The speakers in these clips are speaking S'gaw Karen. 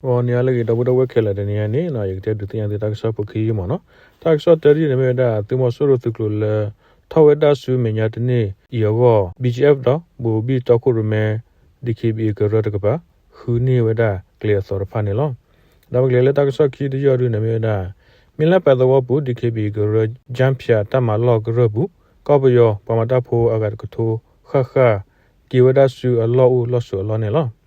ဂီၤနံၤဟါလၢအဂ့ၤ ဒီပုၢ်ဒီဝဲၢ်ခဲလၢာ်, တနံၤအံၤန့ၣ် ယကတဲဒုးသ့ၣ်ညါသုတၢ်ကစီၣ်ဖိခံယုၢ်မ့ၢ်နီၤ. တၢ်ကစီၣ်တၢတယုၢ်န့ၣ်မ့ၢ်ဝဲဒၣ် သုးမီၤစိရိၤသုးကျိၤလၢ ထီၣ်ဝဲဒၣ်ဆူမဲာ်ညါတန့ၢ်အံၤအဂီၢ် ဘံၣ်ကၠံၣ်အဲၣ်ဖ် ဒီးဘိၤဘံၣ်တီခိၣ်ရိၣ်မဲ ဒံၣ်ခ့ဘံၣ်အ့ ကရၢတကပၤ ဃုန့ၢ်ဝဲဒၣ်ကျဲအသီတဖၣ်န့ၣ်လီၤ. ဒီးပကလဲၤလၢတၢ်ကစီၣ်ခံတယုၢ်အံၤဒုန့ၣ်မ့ၢ်ဝဲဒၣ် မ့ၢ်လၢပၢၤသဝီပူၤ ဒံၣ်ခ့ဘံၣ်အ့ ကရၢ ကၠၣ်ဖၠးတၢ်မၤလီၢ်ကရၢပူၤ ကီၢ်ပယီၤပှၤမၤတၢ်ဖိအဂၤတကထိဃၣ်ဃၣ် က့ၤဝဲဒၣ်ဆူအလီၢ်အိၣ်လီၢ်ဆိးအလီၢ်န့ၣ်လီၤ.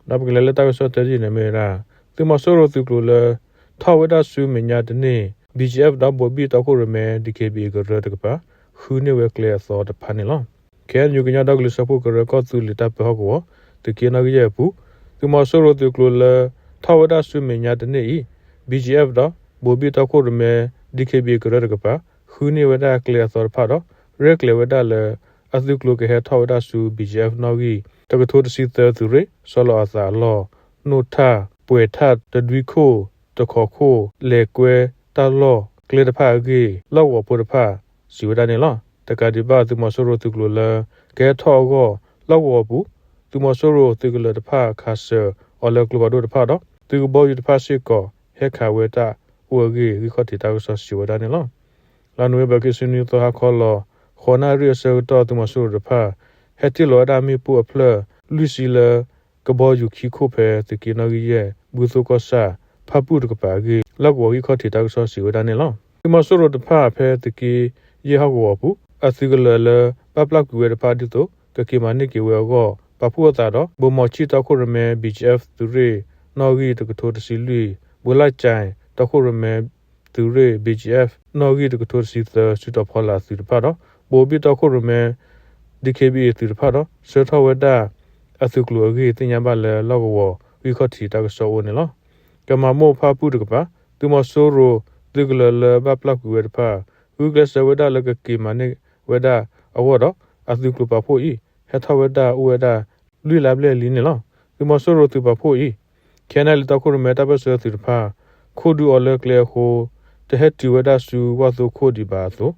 ဒီးပကလဲၤလၢတၢ်ကစီၣ်တၢတယုၢ်န့ၣ်မ့ၢ်ဝဲဒၣ် သုးမီၤစိရိၤသုးကျိၤလၢ ထီၣ်ဝဲဒၣ်ဆူမဲာ်ညါတန့ၢ် ဘံၣ်ကၠံၣ်အဲၣ်ဖ် ဒီးဘိၤဘံၣ်တီခိၣ်ရိၣ်မဲ ဒံၣ်ခ့ဘံၣ်အ့ ကရၢတကပၤ ဃုန့ၢ်ဝဲကျဲအသီတဖၣ်န့ၣ်လီၤ. ခ့ၣ်အဲၣ်ယူၣ် ကညီဒီကလုာ်စၢဖှိၣ်ကရၢကီၢ်သူလ့ၤတၢ်ပၢဟီၣ်ကဝီၤ သုးက့နီၣ်ဂံၢ်ယဲၢ်အပူၤ သုးမီၤစိရိၤသုးကျိၤလၢ ထီၣ်ဝဲဒၣ်ဆူမဲာ်ညါတန့ၢ်အံၤ ဘံၣ်ကၠံၣ်အဲၣ်ဖ် ဒီးဘိၤဘံၣ်တီခိၣ်ရိၣ်မဲ ဒံၣ်ခ့ဘံၣ်အ့ ကရၢတကပၤ ဃုန့ၢ်ဝဲဒၣ်ကျဲအသီတဖၣ်ဒီး ရဲၣ်ကျဲၤဝဲဒၣ်လၢ အသုးကျိၤကဟဲထီၣ်ဝဲဒၣ်ဆူ ဘံၣ်ကၠံၣ်အဲၣ်ဖ် နီၣ်ဂံၢ် တကထိတဆံသၢသုးရ့ၣ် ဆီလီၤအသးအလီၢ် နိၣ်ထၣ် ပှဲၤထၣ် တဒွံခိၣ် တခီခိၣ် လဲၤကွဲတၢ်လီၢ်ကျဲတဖၣ်အဂ့ၢ် လီၢ်ကဝီၤဖိတဖၣ် စံးဝဲဒၣ်န့ၣ်လီၤ. တကးဒံးဘၣ် သုးမီၤစိရိၤသုးကျိၤလၢ ကဟဲထီၣ်အဂီၢ် လီၢ်ကဝီၤပူၤ သုးမီၤစိရိၤသုးကလၢၤတဖၣ်ခးစၢၤအီၤလၢကျိဖးဒိၣ်တဖၣ်ဒီး သုးကဘီယူၤတဖၣ်စ့ၢ်ကီး ဟဲခးဝဲတၢ်အိၣ်အဂ့ၢ် ဂံၢ်ခီၣ်ထံးတၢ်ကစီၣ်စံးဝဲဒၣ်န့ၣ်လီၤ. လါနိၣ်ဝ့ဘၢၣ် ခံဆံနွံသီ ဟါခီလီၤ ဃိးနၣ်ရံၣ်အဆၢကတီၢ် သုးမီၤစိရိၤတဖၣ် ဟဲတ့ၢ်လီၤဝဲဒၣ်မ့ၣ်ပိၢ်အဖျၢၣ် လွံၢ်ဆံလၢ ကဘီယူၤခံခိၣ်ဖဲ သုးက့နီၣ်ဂံၢ်ယဲၢ် ဘူၣ်သိကီၢ်ဆၣ် ဖၣ်ပူၣ်တကပၤအဂ့ၢ် လီၢ်ကဝီၤဂံၢ်ခီၣ်ထံးတၢ်ကစီၣ်စံးဝဲဒၣ်န့ၣ်လီၤ. သုးမီၤစိရိၤတဖၣ်ဖဲသုးက့ယဲၢ်ဟီၣ်ကဝီၤပူၤ အသုးကလၢၤလၢဘၣ်ပျၢ်ကွံာ်ဝဲတဖၣ်ဒ်သိး ကက့ၤမၤန့ၢ်က့ၤဝဲအဂီၢ် ပာ်ဖှိၣ်အသးဒီး ဘိၤမီၤဆံၣ်တီခိၣ်ရိၣ်မဲ ဘံၣ်ကၠံၣ်အဲၣ်ဖ် သုးရ့ၣ် နီၣ်ဂံၢ်တကထိတဆံလွံၢ်, ဘိၤလၣ်ကၠဲၣ် တီခိၣ်ရိၣ်မဲ သုးရ့ၣ် ဘံၣ်ကၠံၣ်အဲၣ်ဖ် နီၣ်ဂံၢ်တကထိတဆံသၢ စုတီၤဖီလာ်အသုးတဖၣ်ဒီး ဘိၤဘံၣ်တီခိၣ်ရိၣ်မဲ ဒံၣ်ခ့ဘံၣ်အ့ အသုးတဖၣ်ဒီး ဆှၢထီၣ်ဝဲဒၣ် အသုးကျိၤအဂ့ၢ် သ့ၣ်ညါဘၣ်လၢလီၢ်ကဝီၤဂံၢ်ခီၣ်ထံးတၢ်ကစီၣ်အအိၣ်န့ၣ်လီၤ. ကမၤမိၢ်ဖၣ်ပူၣ်တကပၤ သုးမီၤစိရိၤသုးကလၢၤလၢဘၣ်ပျၢ်ကွံာ်ဝဲတဖၣ် ဂုာ်ကျဲးစၢးဝဲဒၣ်လၢကက့ၤမၤန့ၢ်ဝဲဒၣ်အဂီၢ်ဒီး အသုးကျိၤပာ်ဖှိၣ်အံၤ ဟဲထီၣ်ဝဲဒၣ်အိၣ်ဝဲဒၣ် လွံၢ်လါဘျဲၣ်လံန့ၣ်လီၤ. သုးမီၤစိရိၤသုးပာ်ဖှိၣ်အံၤ ခဲနလံ တီခိၣ်ရိၣ်မဲတၢ်ပၢၢ်ဆၢသုးတဖၣ် ခိၣ်ဒုးအီၤလၢကျဲအဃိ တဟဲတုၤဝဲဒၣ်ဆူဝၣ်သိခိၣ်ဒံးဘၣ်အသိး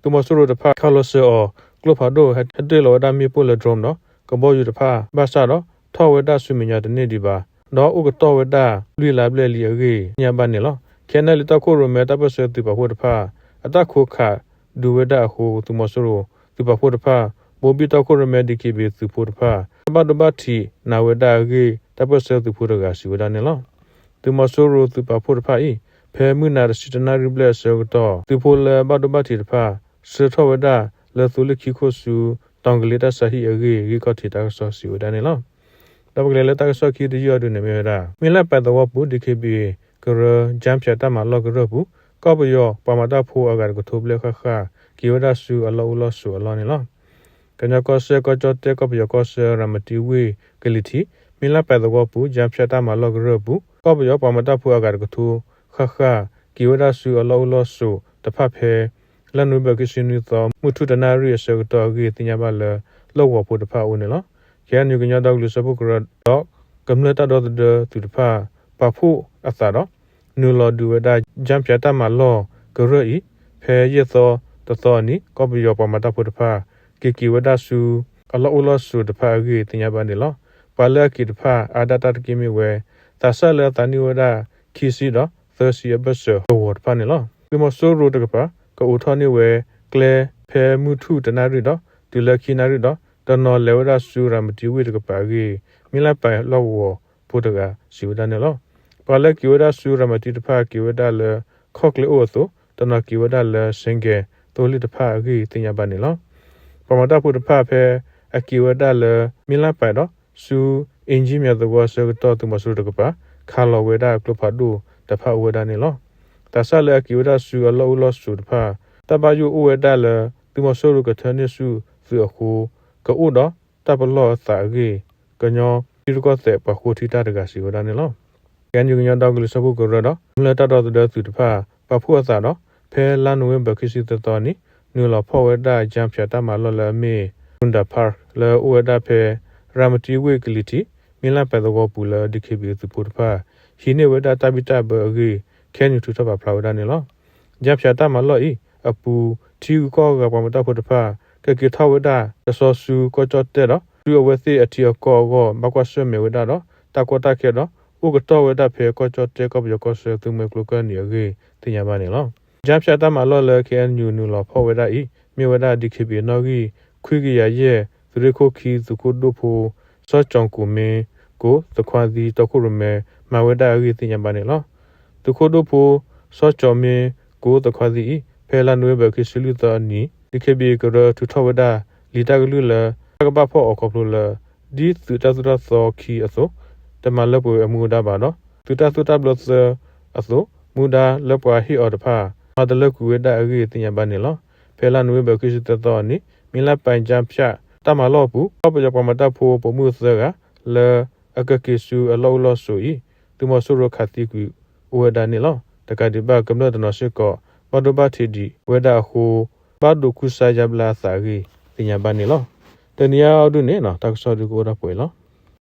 သုးမီၤစိရိၤတဖၣ်ခးလီၤစၢၤအီၤ ကျိဖးဒိၣ်ဟဲတ့ၢ်လီၤဝဲဒၣ်မ့ၣ်ပိၢ်လၢ drone ဒီး ကဘီယူၤတဖၣ်ဘၣ်ဆၣ်ဒီး ထီၣ်ဝဲဒၣ်ဆူမဲာ်ညါတန့ၢ်ဒံးဘၣ် ဒီးအိၣ်ကတီၢ်ဝဲဒၣ်လွံၢ်လါဘျဲၣ်လံအဂ့ၢ် သ့ၣ်ညါဘၣ်န့ၣ်လီၤ. ခဲနလံ တီခိၣ်ရိၣ်မဲတၢ်ပၢၢ်ဆၢသုးပာ်ဖှိၣ်တဖၣ် အတၢ်ခိးခးဒုးဝဲဒၣ်အဃိ သုးမီၤစိရိၤသုးပာ်ဖှိၣ်တဖၣ် ဘိၤဘံၣ်တီခိၣ်ရိၣ်မဲ ဒံၣ်ခ့ဘံၣ်အ့ သုးဖိတဖၣ် တၢ်ဘၣ်ဒိဘၣ်ထံးနးဝဲဒၣ်အဂ့ၢ် တၢ်ပၢၢ်ဆၢသုးဖိတဂၤစံးဝဲဒၣ်န့ၣ်လီၤ. သုးမီၤစိရိၤသုးပာ်ဖှိၣ်တဖၣ်အံၤ ဖဲမုၢ်နၤတဆံတနၣ်ရံၣ်ဘျဲၣ်အဆၢကတီၢ် သုးဖိလၢဘၣ်ဒိဘၣ်ထံးတဖၣ် ဆှၢထီၣ်ဝဲဒၣ်လၢသိလ့ၣ်ခံခိၣ်ဆူ တီၤကလ့တၢ်ဆါဟံၣ်အဂ့ၢ် ဂံၢ်ခီၣ်ထံးတၢ်ကစီၣ်စံးဝဲဒၣ်န့ၣ်လီၤ. ဒီးပကလဲၤလၢတၢ်ကစီၣ်ခံတယုၢ်အံၤဒုန့ၣ်မ့ၢ်ဝဲဒၣ် မ့ၢ်လၢပၢၤသဝီပူၤ ဒံၣ်ခ့ဘံၣ်အ့ ကရၢ ကၠၣ်ဖၠးတၢ်မၤလီၢ်ကရၢပူၤ ကီၢ်ပယီၤပှၤမၤတၢ်ဖိအဂၤတကထိဘျဲၣ်ဃၣ်ဃၣ် က့ၤဝဲဒၣ်ဆူအလီၢ်အိၣ်လီၢ်ဆိးအလီၢ်န့ၣ်လီၤ. ကညီကီၢ်စဲၣ် ကီၢ်ကၠီၣ်တဲၣ် ကီၢ်ပယီၤကီၢ်ဆၢ ရၤမတံဝ့ၢ်ကလံၤထံး မ့ၢ်လၢပၢၤသဝီပူၤ ကၠၣ်ဖၠးတၢ်မၤလီၢ်ကရၢပူၤ ကီၢ်ပယီၤပှၤမၤတၢ်ဖိအဂၤတကထိဃၣ်ဃၣ် က့ၤဝဲဒၣ်ဆူအလီၢ်အိၣ်လီၢ်ဆိးတဖၣ်ဖဲ လါနိၣ်ဝ့ဘၢၣ် ခံဆံနွံသီ မုၢ်ထူၣ်တနၣ်ရံၣ်အဆၢကတီၢ်အဂ့ၢ် သ့ၣ်ညါဘၣ်လၢလီၢ်ကဝီၤဖိတဖၣ်အအိၣ်န့ၣ်လီၤ. ခ့ၣ်အဲၣ်ယူၣ် ကညီဒီကလုာ်စၢဖှိၣ်ကရၢဒီး ကမျၢၢ်တၢ်ဒီသဒၢသုးတဖၣ် ပာ်ဖှိၣ်အသးဒီး နုာ်လီၤဒုးဝဲဒၣ် ကၠၣ်ဖၠးတၢ်မၤလီၢ်ကရၢအံၤ ဖဲယဲၢ်သီတသီအနံၤ ကီၢ်ပယီၤပှၤမၤတၢ်ဖိတဖၣ် က့ၤက့ၤဝဲဒၣ်ဆူ အလီၢ်အိၣ်လီၢ်ဆိးတဖၣ်အဂ့ၢ် သ့ၣ်ညါဘၣ်န့ၣ်လီၤ. ပှၤလၢအက့ၤတဖၣ် အါဒၣ်တၢ်တက့ၢ်မ့ၢ်ဝဲ သးစၢ်လၢအသးနံၣ်အိၣ်ဝဲဒၣ် ခံဆံဒီး သၢဆံအဘၢၣ်စၢၤသဝီတဖၣ်န့ၣ်လီၤ. သုးမီၤစိရိၤတကပၤ ကအိးထီၣ်န့ၢ်ဝဲကျဲ ဖဲမုၢ်ထူၣ်တနၣ်ရံၣ်ဒီး တုၤလၢခံနၣ်ရံၣ်ဒီး တနီၤလဲၤဝဲဒၣ်ဆူရၤမတံဝ့ၢ်တကပၤအဂ့ၢ် မ့ၢ်လၢပၢၤလီၢ်ကဝီၤဖိတဂၤစံးဝဲဒၣ်န့ၣ်လီၤ. ပှၤလၢက့ၤဝဲဒၣ်ဆူရၤမတံတဖၣ် က့ၤဝဲဒၣ်လၢခီၣ်ကျဲအိၣ်အသိး တနီၤက့ၤဝဲဒၣ်လၢ ဆိုင်ကယ် သိလ့ၣ်တဖၣ်အဂ့ၢ် သ့ၣ်ညါဘၣ်န့ၣ်လီၤ. ပှၤမၤတၢ်ဖိတဖၣ်ဖဲ အက့ၤဝဲဒၣ်လၢ မ့ၢ်လၢပၢၤဒီး ဆူအ့ၣ်ကၠံမၠဲၣ်သဝီအဆၢကတီၢ် သုးမီၤစိရိၤတကပၤ ခးလီၤဝဲဒၣ်ကျိဖးဒိၣ်တဖၣ်အိၣ်ဝဲဒၣ်န့ၣ်လီၤ. သးစၢ်လၢအက့ၤဝဲဒၣ်ဆူအလီၢ်အိၣ်လီၢ်ဆိးတဖၣ် တၢ်ဘၣ်ယိၣ်အိၣ်ဝဲဒၣ်လၢ သုးမီၤစိရိၤကထၢန့ၢ်ဆူၣ်သုးအဃိ ကအိၣ်ဒီးတၢ်ပလီၢ်အသးအဂ့ၢ် ကညီထံရူၢ်ကီၢ်သဲးပှၤဃိထံတၢ်တဂၤစံးဝဲဒၣ်န့ၣ်လီၤ. ကညီကညီဒီကလုာ်စၢဖှိၣ်ကရၢဒီး ကမျၢၢ်တၢ်ဒီသဒၢသုးတဖၣ် ပာ်ဖှိၣ်အသးဒီး ဖဲလါနိၣ်ဝ့ဘၢၣ် ခံဆံသၢသီအနံၤ နုာ်လီၤဖီၣ်ဝဲဒၣ် ကၠၣ်ဖၠးတၢ်မၤလီၢ်လၢအမ့ၢ် Runda Park လၢအိၣ်ဝဲဒၣ်ဖဲ ရၤမတံဝ့ၢ်ကလံၤထံး မ့ၢ်လၢပၢၤသဝီပူၤလၢ ဒံၣ်ခ့ဘံၣ်အ့ သုးဖိတဖၣ် ဟံးန့ၢ်ဝဲဒၣ်တၢ်ဘံၣ်တၢ်ဘၢအဂ့ၢ် ခဲအံၤနုာ်ထုးထီၣ်ပာ်ဖျါဝဲဒၣ်န့ၣ်လီၤ. ကၠၣ်ဖၠးတၢ်မၤလီၢ်အံၤအပူၤ ထံဂုၤကီၢ်ဂၤပှၤမၤတၢ်ဖိတဖၣ် ကက့ၤထီၣ်ဝဲဒၣ်တဆီဆူကီၢ်ကၠီၣ်တဲၣ်ဒီး ဆူအဝဲသ့ၣ်အထံအကီၢ်အဂီၢ် ဘၣ်ကွၢ်ဆၢၣ်မဲာ်ဝဲဒၣ်ဒီး တၢ်ကီတၢ်ခဲဒီး အိၣ်ကတီၢ်ဝဲဒၣ်ဖဲကီၢ်ကၠီၣ်တဲၣ် ကီၢ်ပယီၤကီၢ်ဆၢ သုးမုၢ်ကျိၤကၢၢ်နံၤအဂ့ၢ် သ့ၣ်ညါဘၣ်န့ၣ်လီၤ. ကၠၢဖၠးတၢ်မၤလီၢ်လၢ ခ့ၣ်အဲၣ်ယူၣ် နုာ်လီၤဖီၣ်ဝဲဒၣ်အံၤ မ့ၢ်ဝဲဒၣ် ဒံၣ်ခ့ဘံၣ် အနီၣ်ဂံၢ် ခွံကယၤယဲၢ် သုးရ့ၣ်ခိၣ်ခံ သုးခိၣ်ဒိၣ်ဖိ စီၤကၠီၤကိၣ်မ့ ကိးသခွါသံ တီခိၣ်ရိၣ်မဲ မၤဝဲဒၣ်အဂ့ၢ် သ့ၣ်ညါဘၣ်န့ၣ်လီၤ. သုးခိၣ်ဒိၣ်ဖိ စီၤကၠီၤမ့ ကိးသခွါသံအံၤ ဖဲလါနိၣ်ဝ့ဘၢၣ် ခံဆံလွံၢ်သီအနံၤ ဒံၣ်ခ့ဘံၣ်ကရၢ ထုးထီၣ်ဝဲဒၣ် လံာ်တၢ်ကလုၢ်လၢ တၢ်ကဘၣ်ဖီၣ်အီၤခီဖျိလၢ ဒ်သုးတၢ်သိၣ်တၢ်သီခံအသိး တမၤလၢပှဲၤအမူဒါဘၣ်ဒီး သုးတၢ်သိၣ်တၢ်ဘျၢသၢအသိး မူဒါလၢပှၤဟ့ၣ်အီၤတဖၣ် မၤတလၢကွံာ်ဝဲဒၣ်အဂ့ၢ် သ့ၣ်ညါဘၣ်န့ၣ်လီၤ. ဖဲလါနိၣ်ဝ့ဘၢၣ် ခံဆံသၢသီအနံၤ မ့ၢ်လါပၢ်ကၠၢဖၠးတၢ်မၤလီၢ်အပူၤ ကီၢ်ပယီၤပှၤမၤတၢ်ဖိ ပိာ်မုၣ်သၢဂၤ လၢအကက့ၤဆူအလီၢ်အိၣ်လီၢ်ဆိးအံၤ သုးမီၤစိရိၤခးသံကွံာ်အိၣ်ဝဲဒၣ်န့ၣ်လီၤ. တကးဒံးဘၣ် ကမျၢၢ်တနီၤစ့ၢ်ကီး ဘၣ်ဒိဘၣ်ထံးဒံးဝဲဒၣ်အဃိ ဘၣ်ဒိကူစါယါဘျါအသးအဂ့ၢ် သ့ၣ်ညါဘၣ်န့ၣ်လီၤ. တနံၤအံၤဒုန့ၣ် တၢ်ကစီၣ်ဒုကအိၣ်ဒၣ်ပှဲၤအံၤလီၤ.